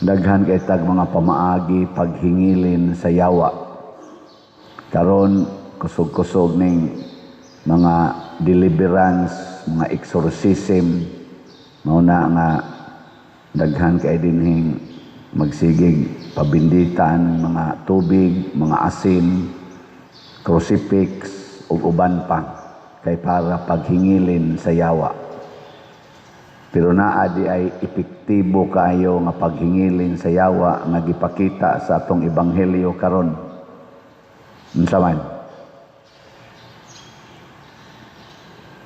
Daghan kay tag mga pamaagi paghingilin sa yawa. Karon kusog-kusog ning mga deliverance, mga exorcism, mao na nga daghan kay dinhing magsigig pabinditan mga tubig, mga asin, crucifix ug uban pa kay para paghingilin sa yawa. Pero naa di ay epektibo kaayo nga paghingilin sa yawa nga gipakita sa atong ebanghelyo karon. Unsa man?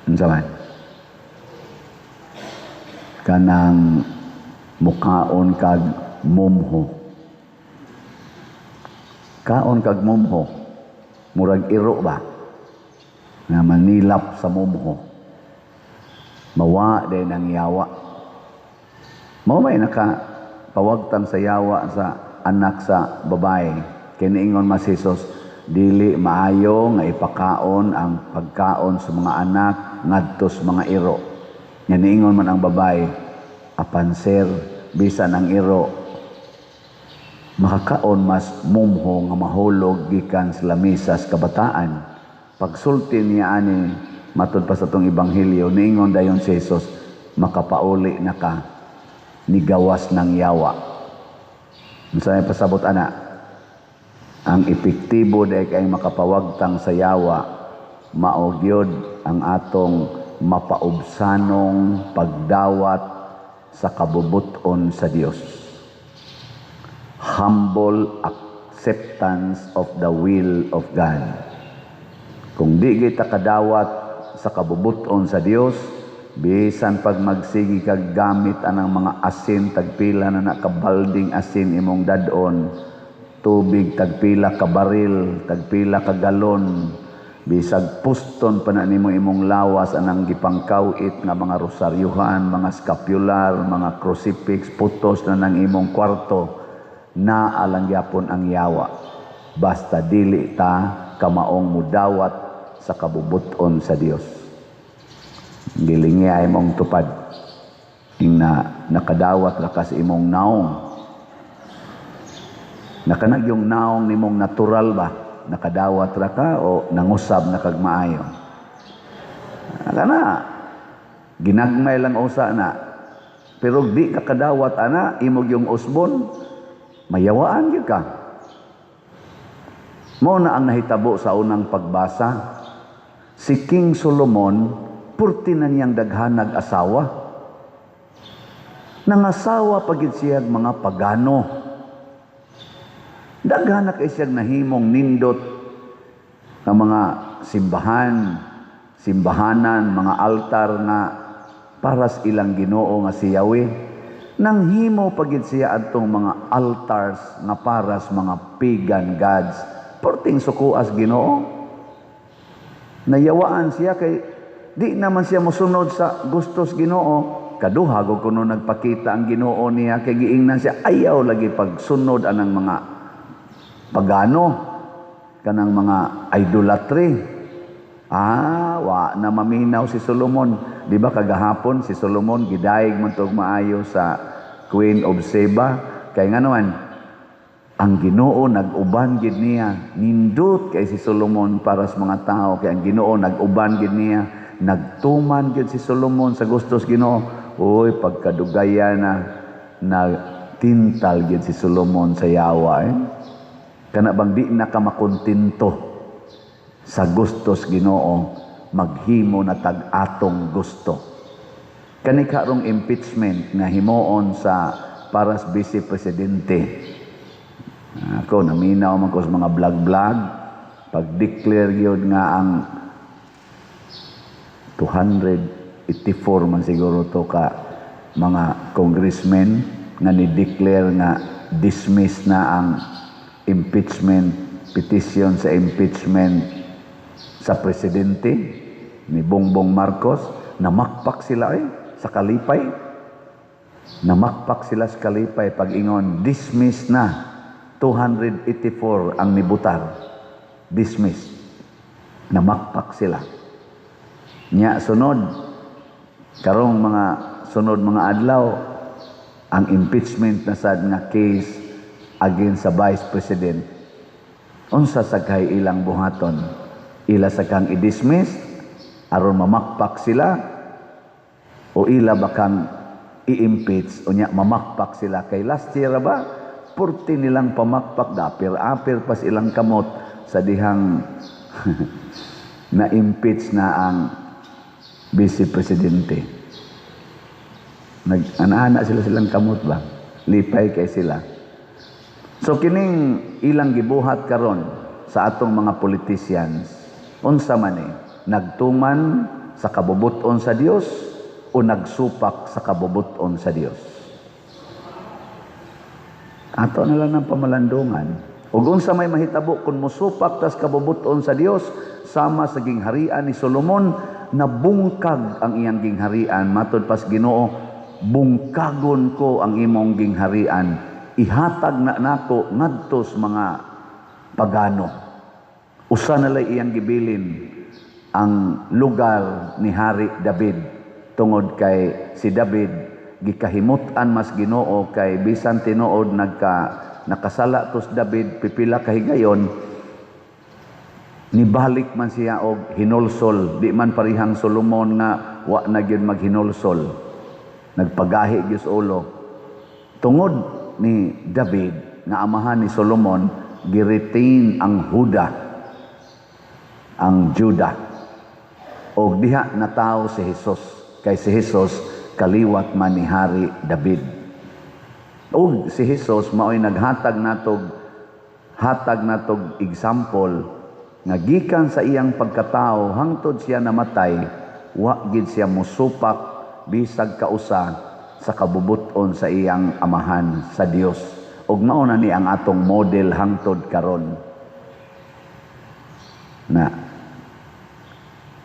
Unsa man? Kanang mukaon kag mumho. Kaon kag mumho, murag iro ba? Nga manilap sa mumho. Mawa din ang yawa. Mao may naka pawagtang sa yawa sa anak sa babae. Kiniingon mas Jesus, dili maayo nga ipakaon ang pagkaon sa mga anak ngadto sa mga iro. Nga niingon man ang babae, apan sir, bisan ang iro makakaon mas mumho nga mahulog gikan sa lamisa sa kabataan. Pagsulti niya ani matud pa sa atong ebanghelyo, niingon dayon si Jesus, makapauli na ka, nigawas ng yawa. Unsa may pasabot ana? Ang epektibo dai kay makapawagtang sa yawa, mao gyud ang atong mapaubsanong pagdawat sa kabubuton sa Dios. Humble acceptance of the will of God. Kung di kita kadawat sa kabubuton sa Dios, bisan pag magsigi kag gamit anang mga asin, tagpila na nakabalding asin imong dadon, tubig tagpila ka baril, tagpila ka galon, bisag puston pa na nimo imong lawas anang gipangkawit nga mga rosaryuhan, mga scapular, mga crucifix, putos na nang imong kwarto, naa lang gyapon ang yawa. Basta dili ta kamaong mudawat sa kabubuton sa Dios. Gilingi ay mong tupad. Ing na nakadawat ra ka sa imong naong. Nakanag yung naong nimong natural ba? Nakadawat ra ka o nangusab na kag maayo? Kana ginagmay lang usa na. Pero di ka kadawat ana, imog yung usbon, mayawaan gyud ka. Mao na ang nahitabo sa unang pagbasa. Si King Solomon, purti na niyang daghanag asawa. Nangasawa pagid siyag mga pagano. Daghan na kay siyag nahimong nindot nga mga simbahan, simbahanan, mga altar nga para sa ilang Ginoo nga si Yahweh. Nanghimo pagid siya adtong mga altars nga para sa mga pagan gods. Porting sukuas Ginoo. Nayawaan siya kay di naman siya mosunod sa gustos Ginoo. Kaduha gud kuno nagpakita ang Ginoo niya kay giingnan siya ayaw lagi pagsunod anang mga pagano, kanang mga idolatry. Wa na maminaw si Solomon. Di ba kagahapon si Solomon gidayeg man tog maayo sa Queen of Sheba? Kay ngano man ang Ginoo nag-uban gid niya. Nindot kay si Solomon para sa mga tao kay ang Ginoo nag-uban gid niya. Nagtuman gid si Solomon sa gustos Ginoo. Uy, pagkadugaya na na tintal gid si Solomon sa yawa eh. Kana bang di na ka makontento sa gustos Ginoo, maghimo na tag atong gusto. Kani karong impeachment nga himuon sa para sa vice presidente. Ako naminaw man ko sa mga vlog-vlog, pag-declare gyud nga ang 284 man siguro to ka mga congressmen nga ni-declare nga dismiss na ang impeachment petition sa impeachment sa presidente ni Bongbong Marcos, namakpak sila sa kalipay. Namakpak sila sa kalipay pag ingon dismiss na, 284 ang nibutar, dismiss. Namakpak sila. Nya sunod karong mga sunod mga adlaw Ang impeachment na sad nga case against sa Vice President, unsa sa kay ilang buhaton? Ila sa kang i-dismiss aron mamakpak sila o ila ba kang i-impeach unya mamakpak sila? Kay last year ba, purti nilang pamakpak, dapir-apir pas ilang kamot sa dihang na-impeach na ang Vice Presidente. Nag-ana sila silang kamot ba? Lipay kay sila. So kining ilang gibuhat karon sa atong mga politicians, unsa man ni? Nagtuman sa kabubuton sa Dios o nagsupak sa kabubuton sa Dios? Ato na lang ng pamalandungan. Ug unsa may mahitabo kung mosupak tas kabubuton sa Dios? Sama sa gingharian ni Solomon, nabungkag ang iyang gingharian. Matod pas Ginoo, "Bungkagon ko ang imong gingharian, ihatag na nako ngadto sa mga pagano." Usa na lay iyang gibilin, ang lugar ni Hari David, tungod kay si David gikahimut-an mas Ginoo, kay bisan tinuod nakasala tos David pipila ka higayon, nibalik man siya og hinulsol. Di man parihang Solomon nga wa na gyud maghinulsol, nagpagahi gyud sa ulo. Tungod ni David nga amahan ni Solomon, gi-retain ang Huda, ang Judah, og diha natawo si Jesus, kay si Jesus kaliwat man ni Hari David. Ug si Jesus mao'y naghatag natog example nga gikan sa iyang pagkatao hangtod siya namatay, wa gid siya musupak bisag kausa sa kabubuton sa iyang amahan sa Dios. Ug mao na ni ang atong model hangtod karon. Na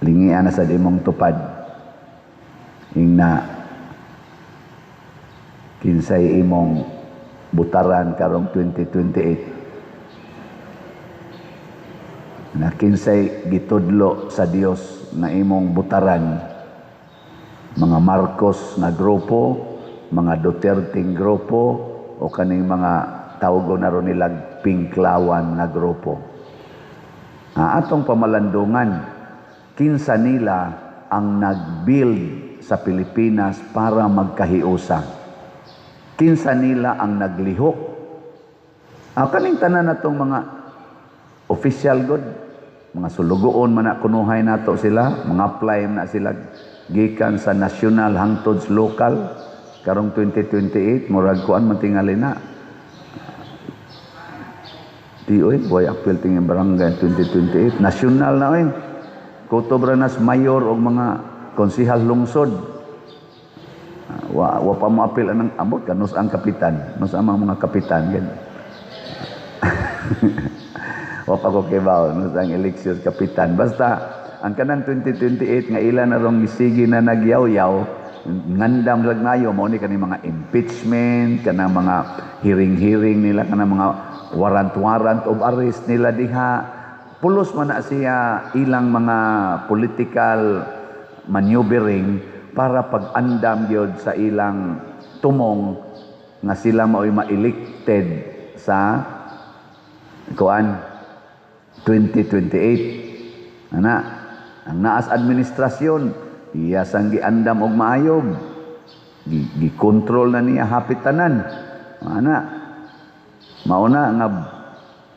lingian na sa imong tupad, ingna kinsay imong butaran karong 2028, na kinsay gitudlo sa Dios na imong butaran? Mga Marcos na grupo, mga Duterte grupo, o kaning mga tawgo na ron nilang Pinklawan na grupo? Ah, atong pamalandungan kinsa nila ang nag-build sa Pilipinas para magkahiusa, kinsa nila ang naglihok. Ah, kaning tanan natong mga official god, mga sulugoon man na kunuhay nato sila, mga apply na sila gikan sa national hangtod sa local karong 2028. Murag kuan man tingali na. Di oy, boy, apil tingin barangay 2028, national na oy. Kutob ra nas mayor og mga konsihal lungsod. Ah, wa pa mo apil anang ambot kanus ang kapitan, nus ang mga kapitan gan. Wa pa ko kibaw nus ang eleksyon kapitan. Basta ang kanang 2028 nga ila na rong gisigi na nagyaw-yaw, ngandam lag nayo, mao ni kaning mga impeachment, kanang mga hearing-hearing nila, kanang mga warrant-warrant of arrest nila diha. Pulos man na siya ilang mga political maneuvering para pag-andam gyud sa ilang tumong nga sila mao'y ma-elected sa kuan 2028. Ana, ang naas administrasyon, iya sang giandam og maayog. Gi-control na niya hapit tanan. Ana, mauna nga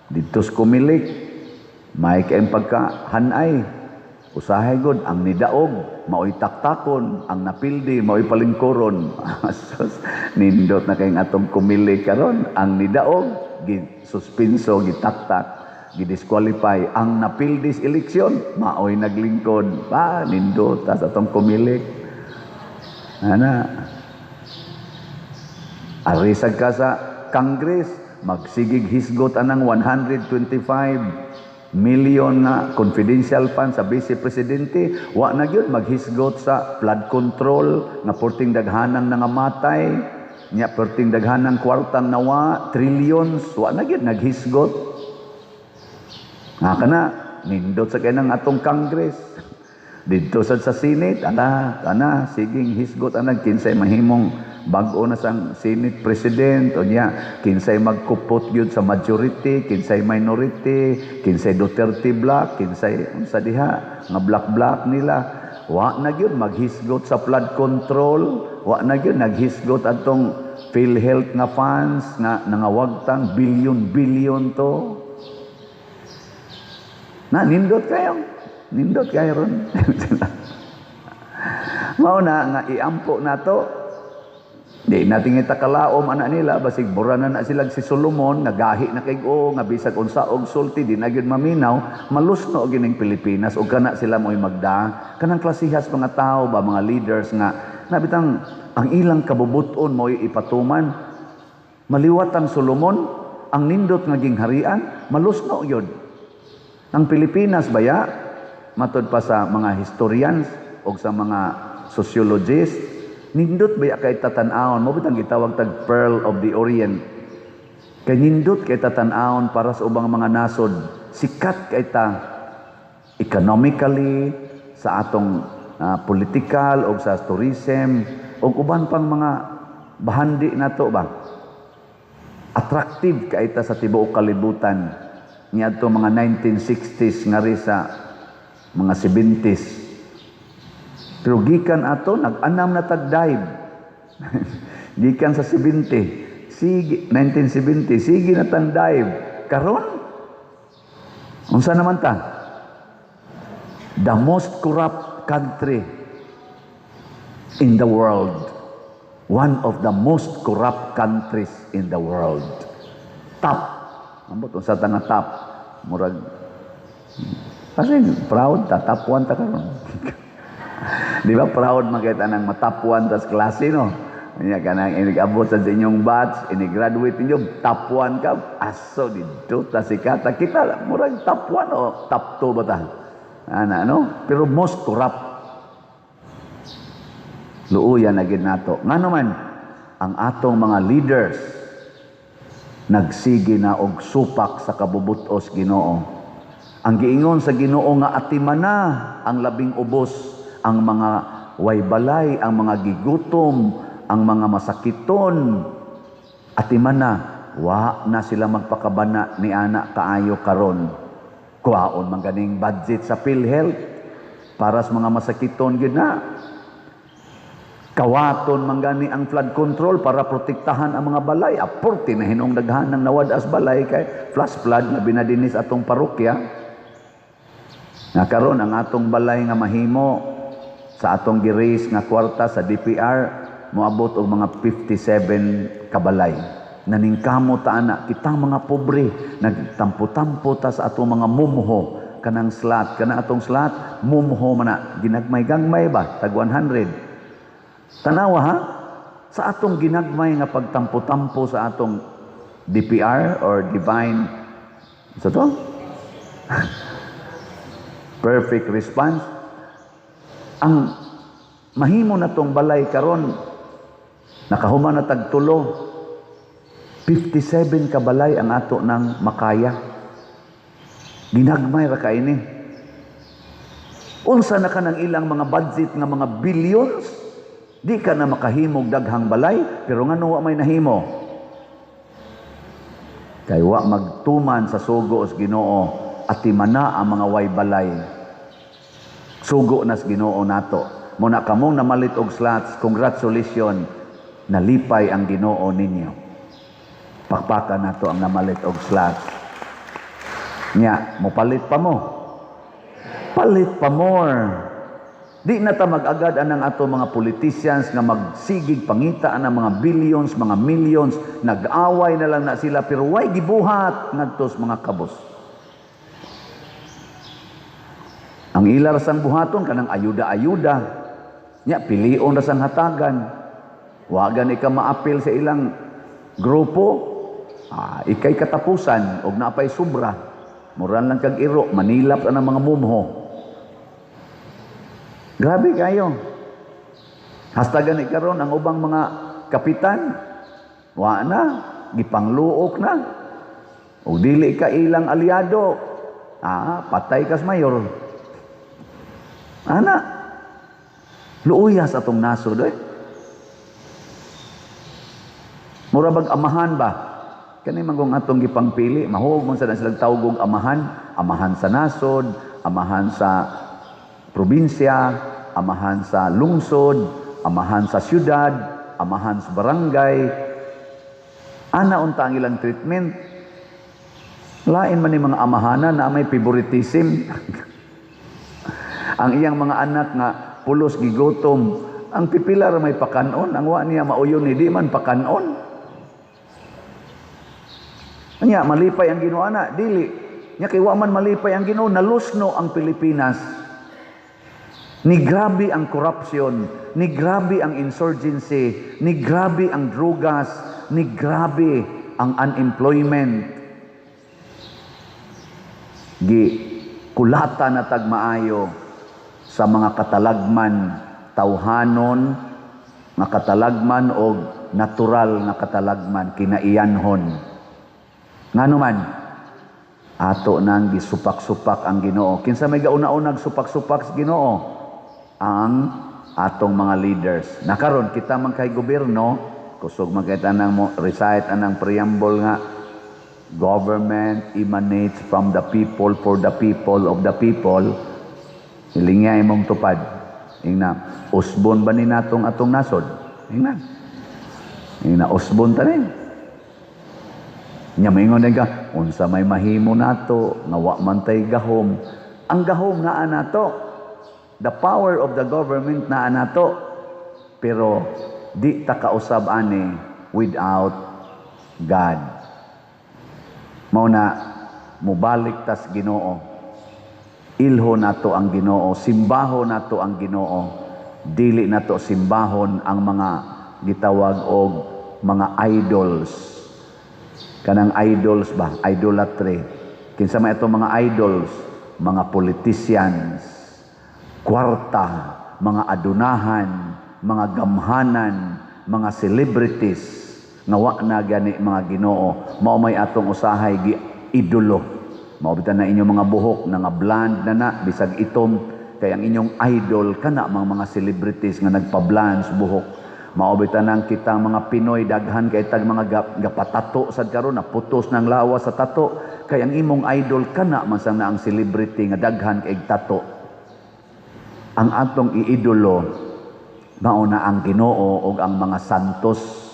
didto sa Comelec, may kayong pagkahanay. Usahay god ang nidaog, mao'y taktakon, ang napildi, mao'y palingkuron. Sus, nindot na kayong atong Comelec karon, ang nidaog, gi-suspinso, gitaktak, gi-disqualify. Ang napildi sa eleksyon, mao'y naglingkod. Pa, nindot ta sa atong Comelec. Ana, arisag ka sa Congress, magsigig hisgot anang 125 million nga confidential fund sa Vice Presidente, wa na gyud maghisgot sa flood control nga porting daghanang nangamatay nya, perting daghanang kwartang nawa, trillions, wa na gyud naghisgot. Nga kana nindot sa kanang atong Congress. Didto sad sa Senate, ala kana siging hisgot anag kinsay mahimong bag-o na sang Senate President unya, kinsay magkupot gyud sa majority, kinsay minority, kinsay Duterte bloc, kinsay unsa diha nga bloc bloc nila. Wa na gyud maghisgot sa flood control, wa na gyud naghisgot atong PhilHealth nga funds nga nangawagtang billion-billion to. Na nindot kayo. Nindot kayo ron. Mao na nga iampo nato. Di natin itakalaom ana nila, basig bura na na sila si Solomon nga gahi na kay o nga bisag unsa og sulti di na gyud maminaw, malusno gining Pilipinas ug kana sila mo'y magda kanang klasihas mga tao ba, mga leaders nga nabitang ang ilang kabubuton mo'y ipatuman. Maliwat ang Solomon, ang nindot nga gingharian, malusno gyud ang Pilipinas baya. Matod pa sa mga historians o sa mga sociologists, nindot baya kay tatan-awon mo bitang gitawag tag Pearl of the Orient, kay nindot kay tatan-awon para sa ubang mga nasod. Sikat kay ta economically, sa atong political o sa tourism o uban pang mga bahandi nato ba. Attractive kay ta sa tibuok kalibutan niadto mga 1960s ngari sa mga 70s. Pero gikan ato nag-anam na tag dive. Gikan sa 70, sige, 1970, sige na tang dive. Karon unsa naman ta? The most corrupt country in the world. One of the most corrupt countries in the world. Top. Ambot unsa ta nga top. Murag kasi proud ta, top 1 ta karon. Di ba proud man kita nang ma-top 1 tas klase, no? Nya kanang inig-abot sa inyong batch, ini-graduate ninyo, top 1 ka, aso dito ta sikata kita, murag top 1 o top 2 ba ta? Ana, no? Pero most corrupt. Luoya na gid nato. Ngano man ang atong mga leaders nagsige na og supak sa kabubutos Ginoo. Ang giingon sa Ginoo nga atimana ang labing ubos, ang mga way balay, ang mga gigutom, ang mga masakiton. Atimana, wa na sila magpakabana ni ana kaayo karon. Kuhaon man ganing budget sa PhilHealth para sa mga masakiton gyud na. Kawaton man gani ang flood control para protektahan ang mga balay. Aporti na hinong daghan ng nawad-as balay kay flash flood nga binadinis atong parokya. Nga karon ang atong balay nga mahimo sa atong gi-raise nga kwarta sa DPR moabot og mga 57 kabalay. Naningkamo ta ana kitang mga pobre, nagtampo-tampo ta sa atong mga mumho kanang slot, kana atong slot mumho man na ginagmay-gagmay ba, tag 100. Tanawa ha, sa atong ginagmay nga pagtampo-tampo sa atong DPR or Divine sa to Perfect Response, ang mahimo na tong balay karon nakahuman na tag tulo, 57 ka balay ang ato ng makaya. Ginagmay ra kaini. Unsa na kanang ilang mga budget nga mga billions, di ka na makahimog daghang balay, pero ngano wa may nahimo? Kay wa magtuman sa sugo sa Ginoo, atimana ang mga way balay. Sugo na sa Ginoo nato. Muna kamong namalit og slots, congratulations, nalipay ang Ginoo ninyo. Pakpakan nato ang namalit og slots. Nya, mopalit pa mo. Palit pa more. Di na ta mag-agad anang ato mga politicians nga magsigig pangita ang mga billions, mga millions, nag-away na lang na sila pero way gibuhat ngadto sa mga kabos. Ang ila ra sang buhaton kanang ayuda-ayuda. Nya pilion ra sang hatagan. Wa gani ka maapil sa ilang grupo, ikay katapusan og napay sobra. Muran lang kag iro, manilap ang mga mumho. Grabe kayo. Hasta gani karon ang ubang mga kapitan, wa na, gipangluok na. Og dili ka ilang aliado, patay kas mayor. Ana, luoya sa atong nasod eh. Mura bag amahan ba? Kani man kung atong gipangpili, mahog man sa silang tawgog amahan, amahan sa nasod, amahan sa probinsya, amahan sa lungsod, amahan sa syudad, amahan sa barangay. Ana unta ang ilang treatment. Lain man ni mga amahanan na may favoritism. Ang iyang mga anak nga pulos gigutom, ang pipila ra may pakanon, ang wa niya mauyon ni di man pakanon. Anya malipay ang Ginoo ana, dili. Nya kay wa man malipay ang Ginoo, nalusno ang Pilipinas. Ni grabe ang corruption, ni grabe ang insurgency, ni grabe ang drugas, ni grabe ang unemployment. Gi kulata na tag maayo sa mga katalagman, tawhanon nga katalagman o natural nga katalagman, kinaiyanhon. Ngano man ato nang gisupak-supak ang Ginoo. Kinsa may gauna-unag supak-supak sa Ginoo? Ang atong mga leaders. Nakaron kita man kay gobyerno, kusog man kay tanang mo recite anang preamble nga "Government emanates from the people, for the people, of the people." Hilingya imong tupad. Ingna, usbon ba ni natong atong nasod? Ingna. Ingna, usbon ta ni. Nya maingon ka, unsa may mahimo nato nga wa man tay gahom? Ang gahom naa nato. The power of the government naa nato. Pero di ta kausab ani without God. Mao na mubalik tas Ginoo. Ilho nato ang Ginoo, simbaho nato ang Ginoo. Dili nato simbahon ang mga gitawag og mga idols. Kanang idols ba? Idolatry. Kinsa may atong mga idols? Mga politicians, kwarta, mga adunahan, mga gamhanan, mga celebrities nga wa na gani mga Ginoo. Mao may atong usahay gi idolo. Mao bitan na inyong mga buhok na nga blonde na na bisag itom, kay ang inyong idol kana mga celebrities nga nagpa-blonde sa buhok. Mao bitan nang kita mga Pinoy, daghan kay tag mga gapatato sad karon, naputos ng lawas sa tato, kay ang imong idol kana man sa na ang celebrity nga daghan kay tato. Ang atong iidolo mao na ang Ginoo ug ang mga santos.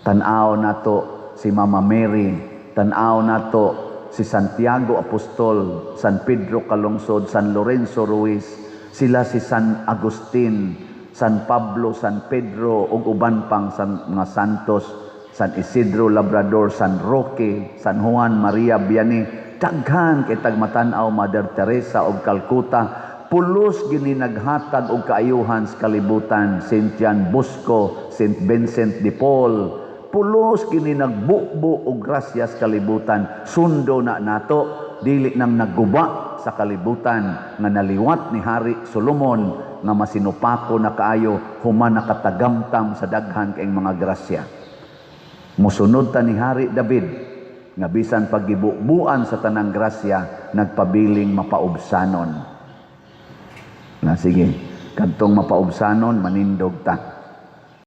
Tan-aw nato si Mama Mary, tan-aw nato si Santiago Apostol, San Pedro Calungsod, San Lorenzo Ruiz, sila si San Agustin, San Pablo, San Pedro ug uban pang mga santos, San Isidro Labrador, San Roque, San Juan Maria Vianney, daghan kay tag matan-aw, Mother Teresa og Calcutta, pulos gini naghatag og kaayuhan sa kalibutan, Saint John Bosco, Saint Vincent de Paul, pulos kini nagbubo og grasya sa kalibutan. Sundo na nato, dili nang nagguba sa kalibutan nga naliwat ni Hari Solomon nga masinupako na kaayo human nakatagamtam sa daghan kaayong mga grasya. Musunod ta ni Hari David nga bisan paggibubuan sa tanang grasya, nagpabiling mapaubsanon. Na sige, kadtong mapaubsanon, manindog ta.